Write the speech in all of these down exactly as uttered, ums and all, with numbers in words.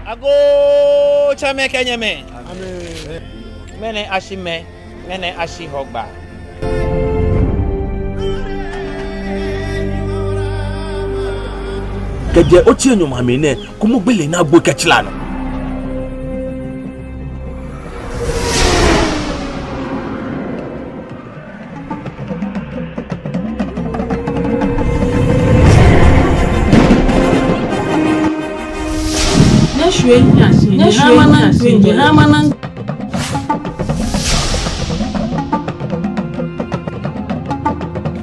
Agoo tsɛmɛi kɛ nyɛmɛi. Amɛɛ. Ŋmɛnɛ ashi ŋmɛnɛ, ŋmɛnɛ ashi Hɔgbaa. Kɛjɛ otsɛ nyɔŋma mli nɛɛ, kumɔ gbele naa gbo kɛtsila nɔ.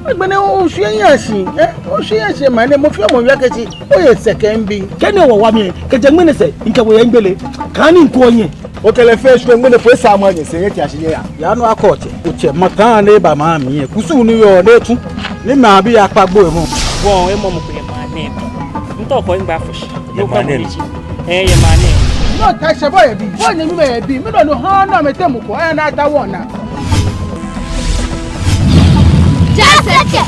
Agbɛnɛ oshwie hiɛ shi, eh? Oshwie hiɛ shi maŋ nɛɛ, mɔ fɛɛ mɔ wie akɛ shi oye sɛkɛmbii. Kɛ ni wɔwa mli, kɛjɛ ŋmɛnɛ sɛɛ, mikɛ bo yɛ gbele, kaaha ni mikuɔ nyɛ. Okɛ lɛ fɛɛ shwie ŋmɛnɛ po esa mɔ nyɛ sɛɛ nyɛtia shi nyɛya. Yaa nɔ akɔ otsɛ. Otsɛ maŋ kaa ni eba maŋ mli yɛ. Kusum ni yɔɔ ni etsu. Ni maŋbii akpa gbɔ emɔ. Bɔn emɔ mɔ ko yɛ maŋ nɛɛ. Ntɔ ko ŋgba fɔ shi. Yɛ maŋ nɛɛ. Ee, yɛ maŋ nɛɛ. Nɔ ta shɛ bɔ yɛ biɛ. Bɔ nyɛ nyuma yɛ biɛ. Mɛni nɔ ha nɔ mɛi tɛ mɔ ko. Aya na ta wɔ na. Jasɛkɛ.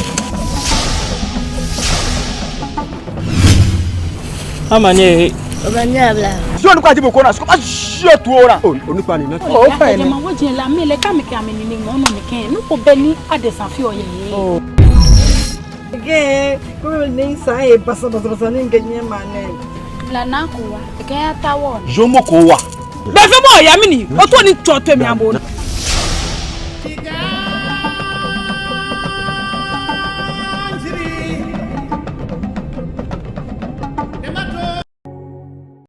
Ama ni ehe. Oba ni abla. Sio ni kwa jibu kona, sio kwa sio tuora. O, o ni kwa ni na. O, o fa ni. Jama wo jela mi le ka mi ke ami ni ni mo no mi ke. Nu ko bɛ ni adesa fio yɛ. O. Ge, ko ni sa e basa basa basa ni nge nye mane. La na ko wa. Ke ya ta wo. Jomo ko wa. Bɛ fɛɛ mɔ ya mi ni. O to ni tsɔ to mi ambo.